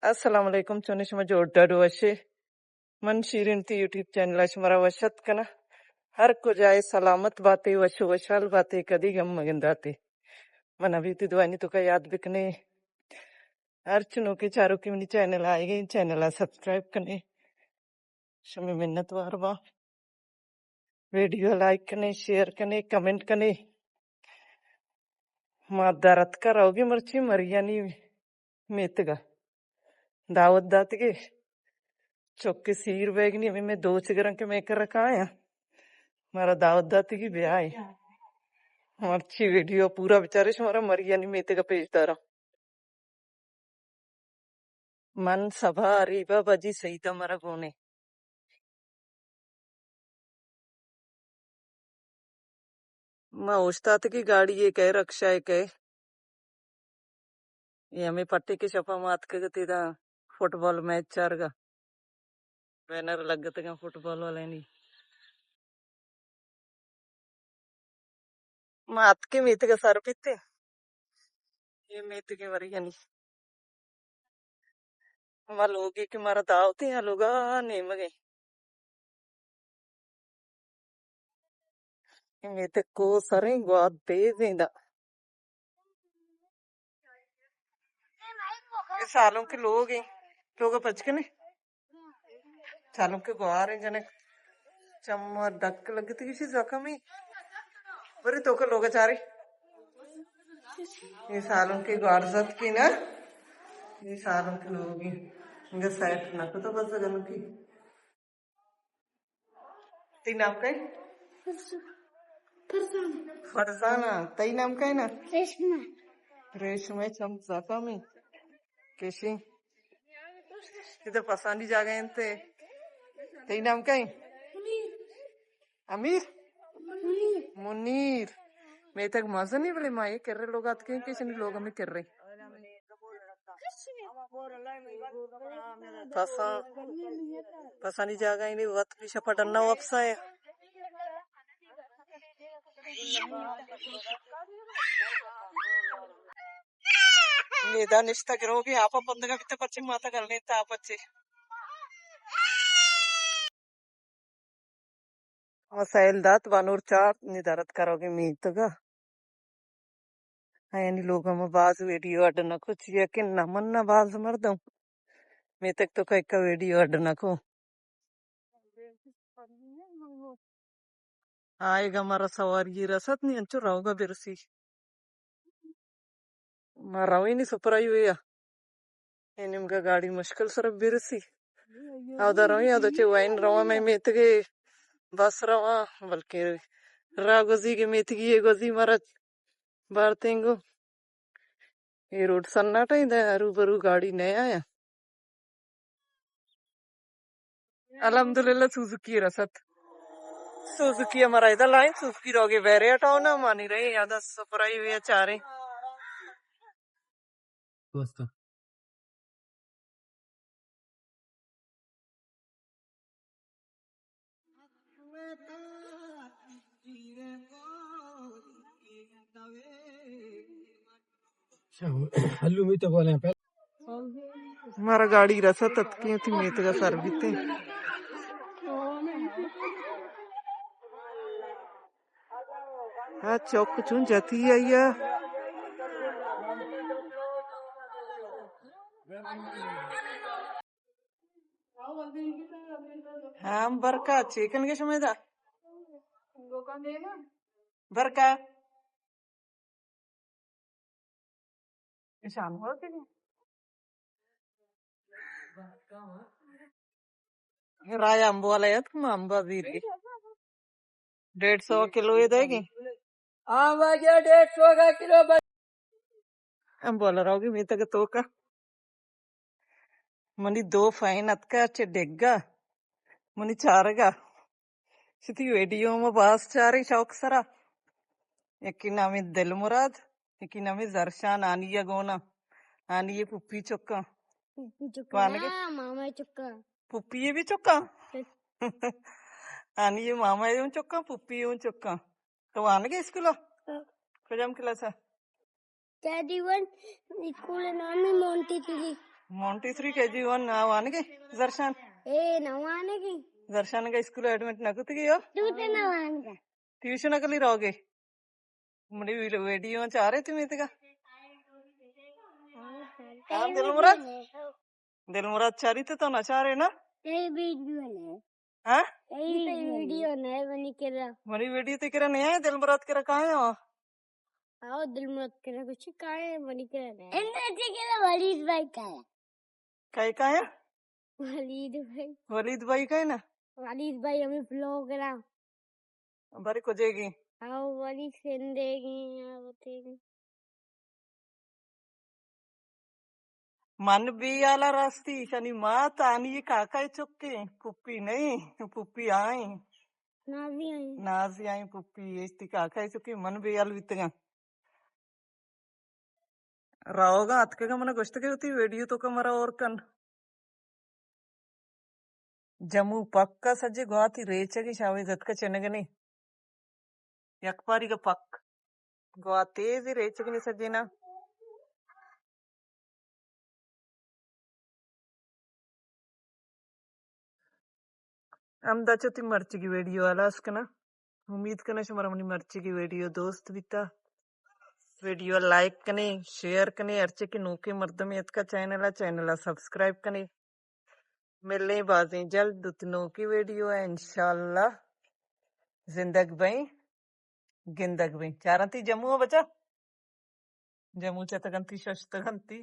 السلام علیکم، چون شما؟ جوڑ ڈاڈ وشے؟ من شیرین تی یوٹیوب چینل ءَ شمارا وش اتک کناں۔ ہر کجائے سلامت باتے، وش و وشحال باتے، کدی غم مگنداتے۔ من ابھی تی دعانی توکا یاد بکنے۔ ہر چنوکے چاروکے منی چینل آئے گئے، چینل ءَ سبسکرائب کنے۔ شمے منت وار باں۔ ویڈیو لائک کنے، شیئر کنے، کمنٹ کنے۔ ما درتکا روگی مرچی مریانی میتگا۔ دعوت داتگی۔ چک سیر بیگنی، ہمیں میں دو چگراں کہ میں کر رکھا آیا۔ مارا دعوت داتگی بیائے۔ مرچی ویڈیو پورا بچارے، شمارا مریانی میتگا پیش دارا۔ من صبا اریبہ بجی سیدہ مرا گونے۔ ما اوشتاتگی گاڑی ءَ کئے، رکشہ ءَ کئے۔ اے ہمے پٹے کہ شپا ما اتکگ ات ادا فٹبال میچ چارگا۔ بینر لگتگاں فٹبال والانی۔ ما اتکیں میتگ ءَ سر بیتیں۔ اے میتگ ءَ وری یعنی ما لوگے کہ مارا دعوت ایں، آ لوگا نیمگ ایں۔ اے میتگ کو سریں، گوات تیز ایں دا۔ اے سالوں کے لوگ ایں، لوگ پچ کنے۔ سالوں کے گوار ایں جنک۔ چم ڈک لگتی کسی زخمی۔ برے تو کے لوگ چارے۔ اے سالوں کے گوار زد کی نا۔ اے سالوں کے لوگ ایں۔ انگا سیٹ نہ کو تو بس گنو کی۔ تئی نام کئے؟ فرزانہ۔ فرزانہ۔ تئی نام کئے نا؟ ریشمہ۔ ریشمہ چم زاکامی۔ کشی۔ ادھر پسانی جاگہ انت۔ تئی نام کئے؟ منیر۔ منیر۔ منیر۔ میتگ مزنی بلے ما یہ کرے لوگ آتکیں کہ شنی لوگ ہمیں کرے۔ پسا، پسانی جاگہ اینی وت پیشا پڈنا وپسا ہے۔ میدا نشتہ گروگی آپا بندگا بیتا پچے ماتا گلنے تا پچے۔ وسائل دات بانور چاپ نی درت کروگی میتگا۔ آیانی لوگ ہم باز ویڈیو اڈ نہ کو، چیا کہ نہ من نہ باز مردم میتگ تو کا ایک ویڈیو اڈ نہ کو۔ آئے گا مارا سواری رسد نی انچو روگا برسی۔ ما رویں نی سپرائی ویا۔ اے نیمگا گاڑی مشکل سر برسی۔ اودا رویں، اودا چہ وین رواں مئے میتگے بس رواں، بلکہ را گوزی کہ میتگی اے گوزی مرا بارتیں گو۔ اے روڈ سناٹا ایں، دا ہرو برو گاڑی نہ آیا۔ الحمدللہ سوزوکی رست۔ سوزوکی ہمارا ادا لائن، سوزوکی روگے بیرے ہٹاؤ نا، مانی رہے یادا سپرائی ہوئے چارے۔ دوستو۔ ہلو میتگ والے ہیں پہلے۔ مارا گاڑی رسا تتکیں تھی میتگا سر بیتے۔ ہاں، چوک چون جتی آئی۔ ہاں، برکا چیکن کے شمیدا۔ برکا۔ ایشان ہو کے۔ رایا امب والا یت کہ ما امبا زیر گی۔ ڈیڑھ سو کلو یہ دے گی۔ ہاں، واجہ ڈیڑھ سو کا کلو بس۔ امب والا رہو گی میتگ توکا۔ منی دو فین اتکا چہ ڈگا۔ منی چارگا۔ شتی ویڈیو ما باز چاری شوق سرا۔ یکی نامی دل مراد، یکی نامی زرشان، آنی گونا۔ آنی پپی چکا۔ پپی چکا وانگے؟ نا، ماما چکا۔ پپی بھی چکا؟ آنی ماما اوں چکا، پپی اوں چکا۔ تو وانگے اسکولا؟ ہاں۔ کجام کلاس ہے؟ کیجی ون۔ اسکول نامی مونٹی تیلی۔ مونٹیسری کے جی ون نہ وانگے؟ زرشان؟ اے نہ وانگے۔ زرشان کا اسکول ایڈمٹ نہ کتگی ہو؟ تو تے نہ وانگا۔ ٹیوشن کلی رہوگے؟ مڑی ویڈیو چارے تم اتگا؟ ہاں، دل مراد؟ دل مراد چاری تے تو نہ چارے نا؟ اے ویڈیو نے۔ ہاں؟ اے ویڈیو نے منی کرا۔ منی ویڈیو تے کرا نہیں آئے، دل مراد کرا کہاں ہے وہ؟ آؤ، دل مراد کرا کچھ کہاں ہے، منی کرا نہیں۔ اندر تے کرا ولید بھائی کا ہے۔ کئے کئے؟ ولید بھائی۔ ولید بھائی کئے نا؟ ولید بھائی ہمیں بلاگر ءَ۔ بارے کجے گی؟ آؤ، ولید سندے گی، آؤ، تے گی۔ من بے حالا راستی، شنی مات آنی کاکا چکے، پپی نہیں، پپی آئیں۔ نازی آئیں۔ نازی آئیں پپی، ایشتی کاکا چکے، من بے حال بیتگاں۔ راوگا اتکگا منا گوشتگے وتی ویڈیو توکا مرا اور کن۔ جمو پکا سجے گواتی ریچگی شاوی زتکا چنگنی۔ یک پاریگا پک۔ گوا تیزی ریچگنی سجینا۔ ہمدا چو تی مرچگی ویڈیو ہلاس کناں۔ امید کناں شمارا منی مرچگی ویڈیو دوست بیتا۔ ویڈیو لائک کنے، شیئر کنے، ہرچے کہ نوکیں مردمے اتکا چینل ءَ، چینل ءَ سبسکرائب کنے۔ ملیں بازیں جلد دوت نوکیں ویڈیو ءَ انشاءاللہ۔ زندگ بئیں، گندگ بئیں۔ چارنتی جمو ءَ بچا؟ جمو چتگنتی، ششتگنتی۔